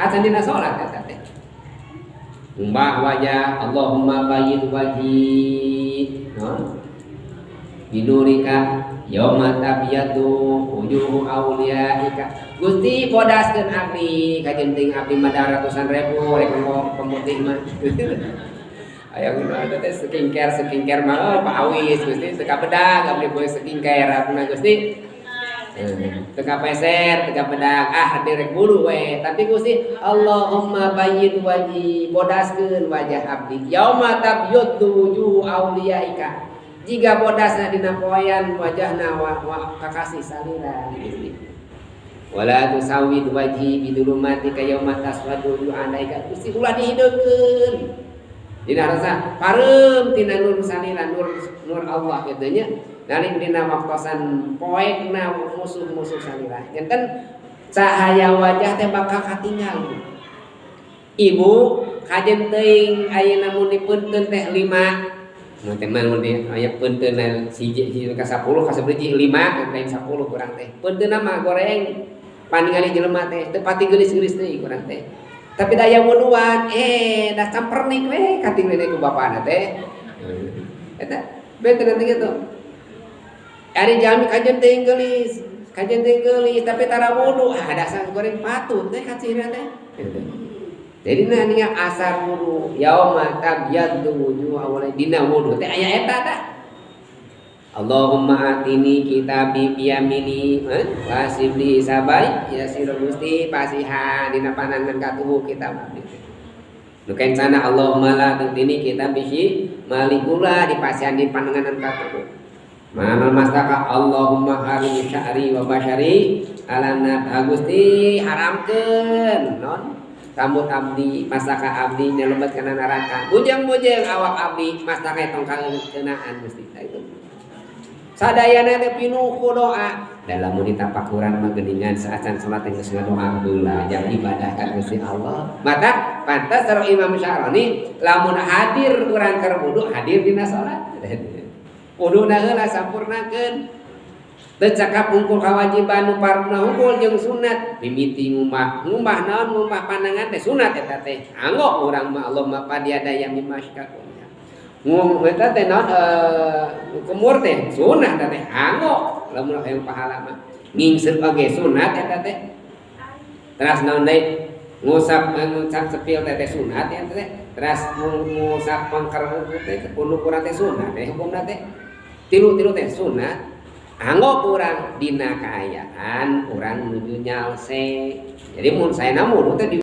Acan dina salat eta teh. Ngumbah wajah, Allahumma bayyid wajhi. No? Binurika yauma tabyadu wujuhu auliyaika. Gusti, bodaskeun abdi, kajen teuing abdi mah ratusan ribu rek pemutih mah. Aya nu ada teh skincare, skincare mah, oh, Pak Awis, Gusti, teu kabedag abdi boy skincare abdi, Gusti. Teu kapeser, teu kabedag, ah, direk bulu we. Tapi Gusti, Allahumma bayyid wajhi, bodaskeun wajah abdi. Yauma tabyaddu wujuhu auliyaika. Jika bodasna dina poean wajahna wa kakasih salira, Gusti. Wala tusawwid wajhi bidulumatika yauma taswadu wujuhu a'daika. Gusti, ulah dihideungkeun. Dina rasa pareum tina nur salira, nur nur Allah kitu nya. Nalika dina waktosan poekna musuh-musuh salira. Janten cahaya wajah teh bakal katinggal. Ibu, kajen teuing ayeuna mun dipeunteun teh 5. Mun teh mah mun di aya peunteunna 1 hiji ka 10 ka 11 5 lain 10 kurang teh. Peunteunna mah goreng paningali jelema teh teu pati geulis-geulis teuing kurang teh. Tapi daya wuduan dah campernik we katingali ku bapana teh. Eta benten nanti gitu. Ari jalmi kajen teuing geulis, kajen teuing geulis tapi tara wudu, ah, dasar goreng patut teh kacirna teh. Gitu. Jadi nah ningal asar wudu, yauma tabyaddu wujuh awalnya dina wudu teh aya eta tah. Allahumma atini kitabi biyamini, wasibli sabai ya sira. Gusti, pasihan dina panangan katuhu kitab abdi teh. Nu kencana, Allahumma la tu'tini kitab bisi malikula, dipasihan di panangan katuhu. Mana mastaka, Allahumma harim sya'ri wa basyari ala nar. Gusti, haramkeun non rambut abdi mastaka abdi nyelebet kana neraka. Bujeng-bujeng awak abdi mastaka tong kenaan, Gusti. Nah, itu sadayana teh pinuh ku doa. Dalam mun ditapakuran mah geuningan saacan salat teh geus ngadoa heula jang ibadah ka Gusti Allah. Mata pantas sareng Imam Sya'rani, lamun hadir urang keur wudu, hadir dina salat. Wuduna heula sampurnakeun. Teu cakap hungkul kawajiban nu farduna hungkul jeung sunat. Mimiti ngumbah, ngumbah naon? Ngumbah pandangan teh sunat eta teh. Anggo urang mah Allahumma padiyadaya mimma syakakunya. Ngum eta teh naon, kumur teh sunah eta teh. Anggo lamun hayang pahala mah. Ngingseup oge sunat eta teh. Teras naon deui? Ngusap, ngusap cepil teh teh sunat ya teh. Teras ngusap pangker teh punuk urang teh sunat teh hukumna teh. Tilu-tilu teh sunat. Anggo urang dina kaayaan urang nuju nyalse. Jadi mun saena wudu teh di